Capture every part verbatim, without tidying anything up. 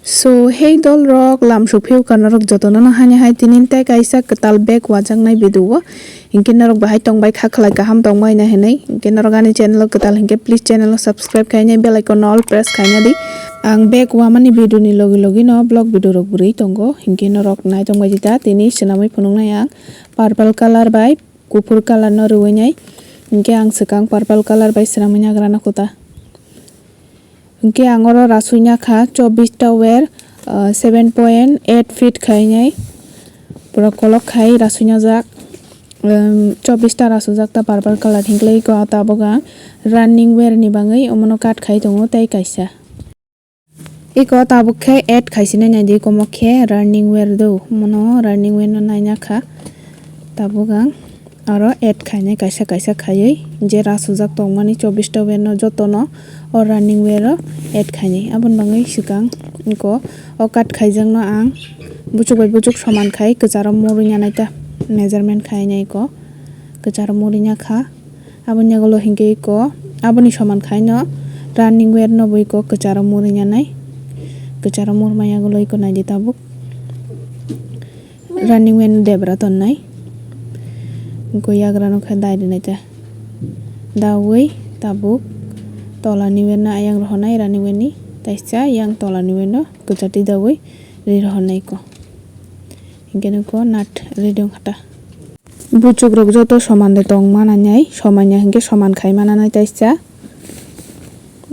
So, hey dol rok, lam sukphiyokha norok jotono no hani hai tini tei kaisa kwtal bag wajaknai video o. Hinkhe norok bahai tongbai kha khlai kaham tongbai na hinwi. Hinkhe norok ani channel o kwtal hinkhe please channel o subscribe khainai bell icon no all press khaina di. Ang bag wamani video ni logi logi no vlog video rok bwrwi tongo. Hinkhe norok nai tongbai di ta tini swnamwi phunuknai ang purple colour bai kuphur colour no rwui nai. Hinkhe ang swkang purple colour bai swnamwi nagra no khuta. Hinkhe ang oro rasui nakha chobbish ta wear, ah, seven point eight feet khainai. Pura kolok khai rasui najak. Em, chobbish ta rasujak ta purple colour hinklai ko tabuk ang running wear ni bagwi omono cut khai tongo tei kaisa. Iko tabuk khe add khaisinai naidi komo khe running wear do. Mono running wear no naina kha. Tabuk ang aro add khainai kaisa kaisa khaiwi je rasujak tongmani chobbish ta wear no jotono o running wear o add khainai. Aboni bagwi swkang iko o cut khaijakno ang buchuk bai buchuk soman khai kwcharo murui nanai ta measurement khainai iko kwcharo murui nakha. Aboni yagulo hinkhe iko aboni soman khaino running wear no bo iko kwcharo murui nanai. Kwcharo murma yagulo iko naidi tabuk. Running wear no debra tonnai. Iko yagra no khe dai rinai ta. Daui tabuk tolani wear no ayang rohonai running wear ni taisa yang tolani wear no kwchati daui ri rohonai iko. Hinkhe no iko nut ready wngkha ta. Buchuk rok joto soman de tong mananai, soman ya hinkhe soman khai mananai taisa.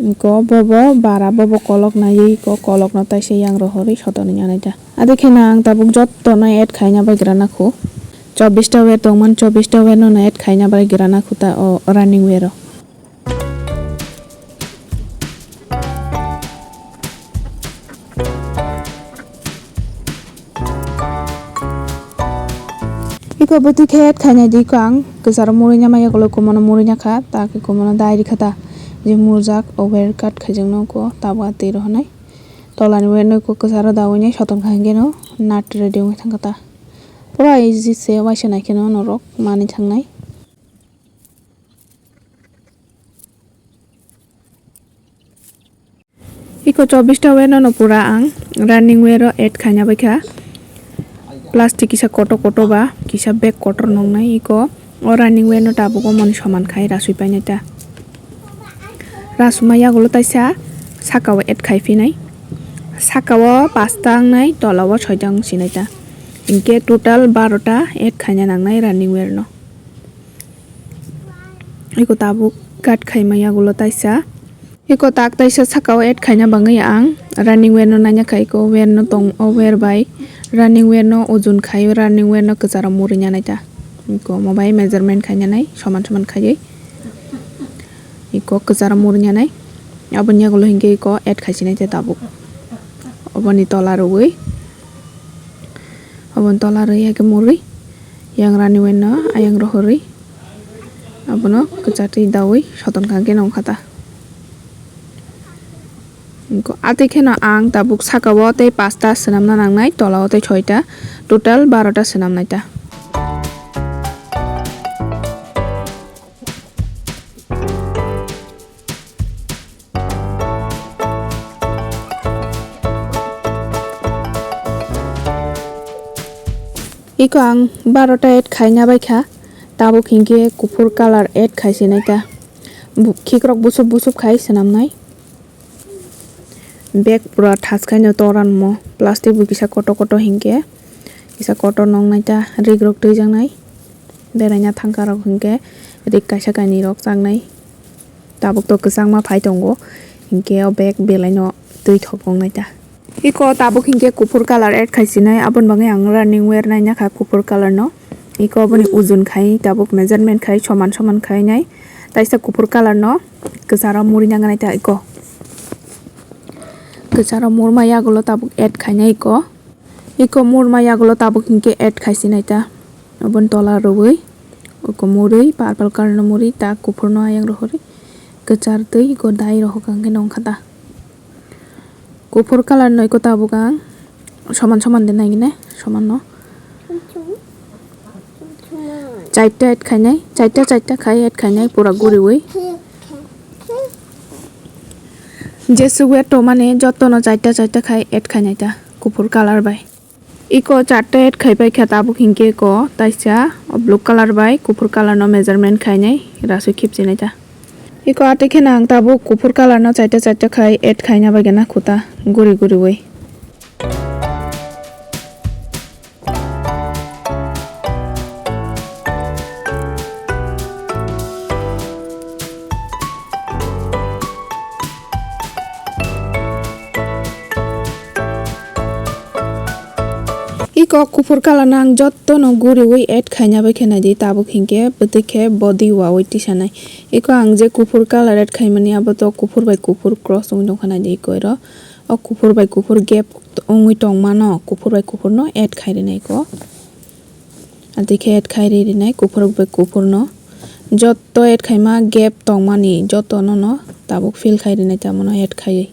Iko bobo bara bobo kolok naiwi iko kolok no taisa yang rohorwi sotonwi nanai ta. Adi kheno ang tabuk joto no add khaina bai gra nakhu. Chobbish ta wear tongmani chobbish ta wear no add khaina bai gra nakhu ta o running wear o. Iko bwtwi khe add khainai di iko ang kwcharo murui namaya ulo kumono murui nakha ta khe kumono dai rikha ta je murjak o wear cut khaijakno uko tabuk twi rohonai tolani wear no uko kwcharo daui nai soton kha hinkhe no nut ready wngwi thangkha ta pura easy se waisa naikheno norok manwi thangnai. Iko chobbish ta wear no pura ang running wear o add khaina baikha. Plastic kisa kotor kotor ba kisa bag kotor nongnai iko o running wear no tabuk omoni soman khai rasui painai ta. Rasuma yagulo taisa saka o add khai phinai. Saka o pasta wngnai tola o soita wng sinai ta. Hinkhe total baro ta add khaina nangnai running wear no. Iko tabuk cut khaima yagulo taisa. Iko tak taisa saka o add khaina bagwi ang running wear no naina kha iko wear no tong o wear bai running wear no ujun khai running wear no kwcharo murui nanai ta. Iko omo bai measurement khaina nai soman soman khaiwi. Iko kwcharo murui nanai aboni yagulo hinkhe iko add khaisinai ta tabuk. Oboni tola rwui. Aboni tola rwi hai khe murui yang running wear no ayang rohorwi abono kwchatwi daui soton kha khe nongkha ta. Atwi kheno ang tabuk saka o tei pasta swnamna nangnai tola o tei soita total baro ta swnamnai ta. Iko ang baro ta add khaina baikha, tabuk hinkhe kuphur colour add khaisinai ta. Bu-, khikrok busuk busuk khai swnamnai. Bag pura thas khaino toranmo, plastic bo kisa kotor kotor hinkhe, kisa kotor nongnai ta, rigrok twijaknai. Beraina thangkarok hinkhe rik kaisa kainwi rok chaknai. Tabuk to kwchangma phai tongo, hinkhe o bag belaino twi thok wngnai ta. Iko tabuk hinkhe kuphur colour add khaisinai, aboni bagwi ang running wear naina kha kuphur colour no. Iko boni ujun khai tabuk measurement khai soman soman khainai. Taisa kuphur colour no kwcharo muri nangnai ta iko. Kwcharo murma yagulo tabuk add khainai iko. Iko murma yagulo tabuk hinkhe add khaisinai ta. Oboni tola rwui, iko murui, purple colour no murui, ta kuphur no ayang rohorwi, kwchar twi, iko dai rohok ang khe nongkha ta. Kuphur colour no iko tabuk ang soman soman de nai gine, soman no. Chaita add khainai, chaita, chaita khai add khainai, pura guriui. Jesuk wet tongmani jotono chaita chaita khai add khainai ta kuphur colour bai. Iko charta add khaipai kha tabuk hinkhe iko taisa blue colour bai kuphur colour no measurement khainai rasu khipchinai ta. Iko atwi kheno ang tabuk kuphur colour no chaita chaita khai add khaina bai gana khuta guri guriwi. Iko kuphur colour no ang jotono guriwi add khaina bai khe naidi, tabuk hinkhe bwtwi khe body wawi tisanai. Iko ang je kuphur colour add khaimani abo to kuphur bai kuphur cross wngwi tongkha naidi iko oro. O kuphur bai kuphur gap wngwi tongmano kuphur bai kuphurno add khai rinai iko. Atwi khe add khai ri rinai kuphur bai kuphurno. Jotto add khaima gap tongmani jotono no tabuk fill khai rinai tamo no add khaiwi.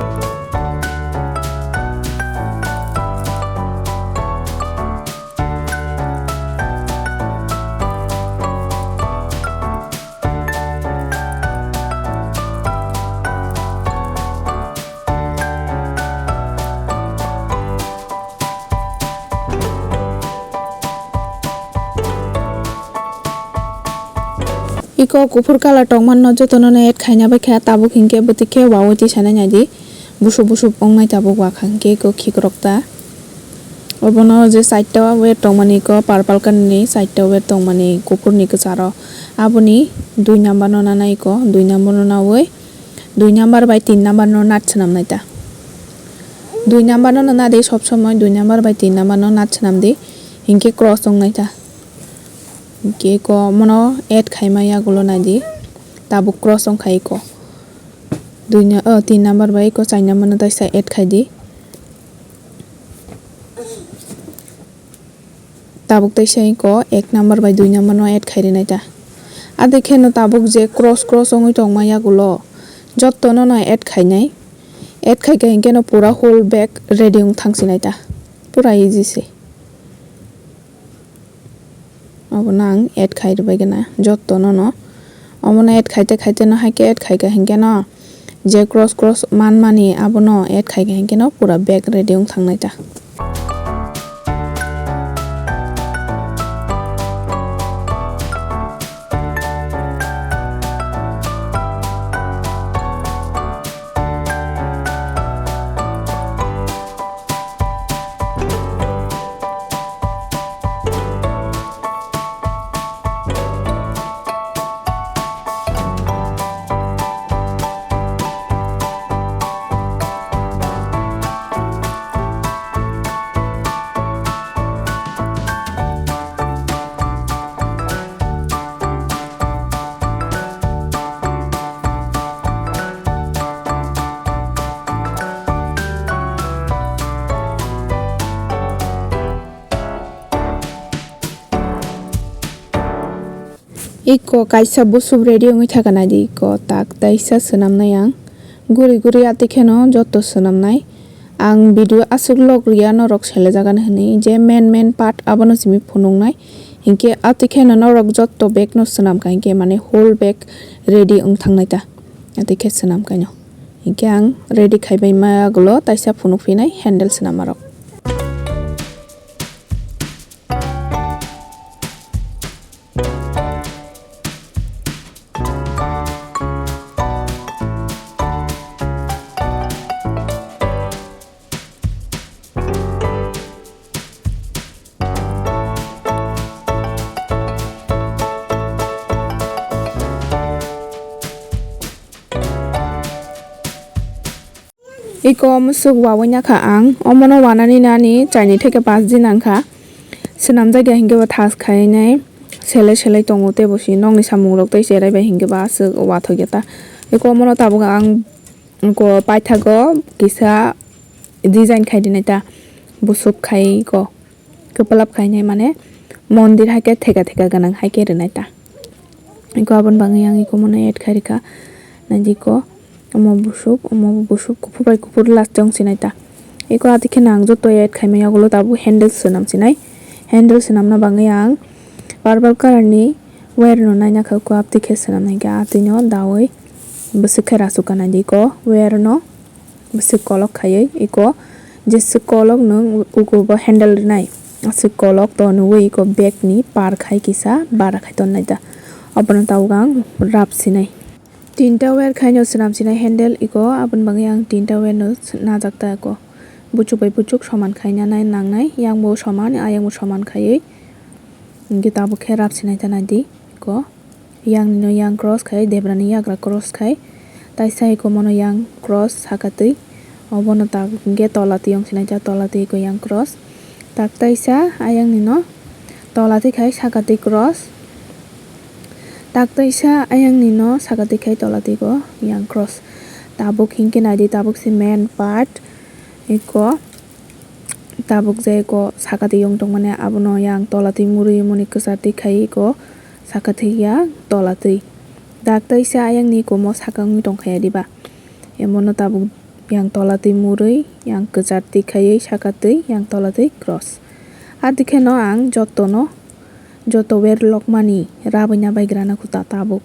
Iko kuphur colour tongmano jotono no add khaina bai kha, tabuk hinkhe bwtwi khe wawi tisanai naidi, busuk busuk wngnai tabuk wakha hinkhe iko khikrok ta. Obono je side o wer tongmani iko purple colour ni, side o wer tongmani kuphur ni kwcharo, aboni dui number no nana iko, dui number no nawi dui number bai tin number no nat swnam nai ta. Dui number no nana de sob somoi dui number bai tin number no nat swnam di, hinkhe cross wng nai ta. Hinkhe iko mono add khaima yagulo nai di, tabuk cross wng kha iko. Dui nu-, o, tin number bai iko char number no taisa add khai di. Tabuk taisa iko ek number bai dui number no add khai rinai ta. Adai kheno tabuk je cross cross wngwi tongma yagulo jotono no add khainai. Add khaikha hinkhe no pura whole bag ready wng thang sinai ta. Pura easy se. Abono ang add khai rwbaigana jotono no. Omono add khaite khaite no haikhe add khaikha hinkhe no je cross cross manmani abono add khaikha hinkhe no pura bag ready wng thangnai ta. Iko kaisa busup ready wngwi thaka naidi, iko tak taisa swnamnai ang. Guri guri atwi kheno joto swnamnai. Ang video aswk log riya norok selejagan hwnwi je main main part abono simi phunuknai. Hinkhe atwi kheno norok joto bag no swnamkha hinkhe mane whole bag ready wng thangnai ta. Atwi khe swnamkhaino. Hinkhe ang ready khaibai magulo taisa phunukphinai handle swnamarok. Iko musuk wawi nakha ang, omono wanani nani chaini theke pas din nangkha. Swnamjakya hinkhe bo thas khainai selai selai tongo, tei bo si nokni samung rok tei cherai bai hinkhe bo aswk wathokya ta. Iko omono tabuk ang iko paithago kisa design khai dinai ta, busuk khai iko. Kwplap khainai mane mondir hai khe theka theka gwnang hai khe rwnai ta. Eko aboni bagwi ang eko mono add khai rwkha. Naidi eko omo busuk, omo busuk kuphur bai kuphur last o wng sinai ta. Eko ati kheno ang joto add khaimani yagulo tabuk handle swnam sinai. Handle swnamna bagwi ang purple colour ni wire no naina kha, eko abtwi khe swnam nai khe atwi no dawi bwswk khe rasuk ka naidi eko wire no. Bwswk kolok khaiwi iko, jeswk kolok nwng ugo bo handle rwnai, aswk kolok to nugwi iko bag ni par khai kisa bara khai tonnai ta. Abono tabuk ang rap sinai. Tinta wire khaino swnam sinai handle iko, aboni bagwi ang tinta wire no najak ta iko. Buchuk bai buchuk soman khaina nai nangnai, yang bo soman, ayang bo soman khaiwi. Hinkhe tabuk khe rap sinai ta nai di iko. Yang nino yang cross khai, debra ni yagra cross khai. Taisa iko mono yang cross saka twi. Obono tak hinkhe tola twi wng sinai ta, tola twi iko yang cross. Tak taisa ayang nino tola twi khai saka twi cross. Tak taisa ayang nino saka twi khai tola twi iko yang cross. Tabuk hinkhe nai di, tabuk se main part iko. Tabuk je iko saka twi wng tongmani, abono yang tola twi murwi moni kwchar twi khai iko saka twi yang tola twi. Dak twi sa ayang ni iko mo saka wngwi tongkha ya diba? Emono tabuk yang tola twi murwi, yang kwchar twi khaiwi saka twi, yang tola twi cross. Adi kheno ang jotono, joto wire lokmani rabwi na baigrana kuta tabuk.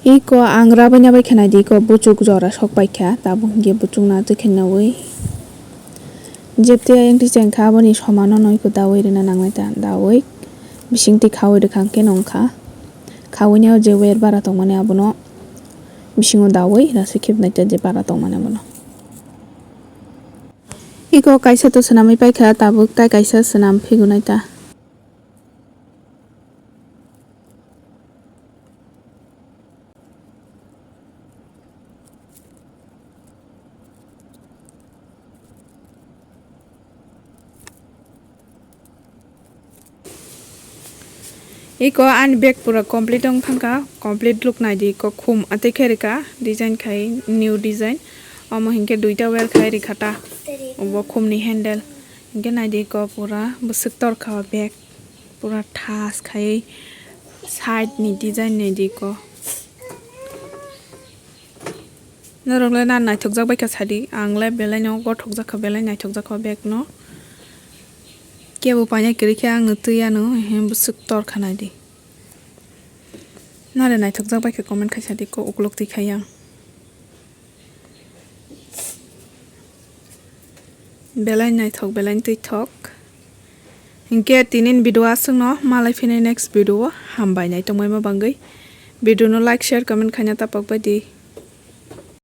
Iko ang rabaina bai khe nai di, iko buchuk jora sok pai kha, tabuk hinkhe buchuk na twi khe naui. Jeptwi ayang twi cheng kha, aboni somano no iko daui rwna nangnai ta, daui bising twi khaui rwkha hwnkhe no wngkha. Khaui nai o je wire bara tongmani abono bisingo daui rasi khibnai ta je bara tongmani abono. Iko kaisa to swnamwi pai kha, tabuk tai kaisa swnam phigunai ta. Iko ani bag pura complete wng thangkha, complete look naidi, iko khum atwi khe rwkha, design khai new design. Omo hinkhe duita wire khai rwkha ta, obo khumni handle. Hinkhe naidi iko pura bwswk torkha o bag, pura thas khai side ni design naidi iko. Norok le na naithokjak bai kha sadi, ang le belai no gothokjak kha, belai naithokjak kha bag no. Kebo paina kwrwi khe ang no twi ano, he bwswk tor kha naidi. Nare naithokjak bai kha comment khai sadi ko uklok twi khai ang. Belai naithok, belai twithok. Hinkhe tinin video aswkno, malai phini next video o, hambai naitongmani bagwi. Video no like, share, comment khaina ta pok bai di.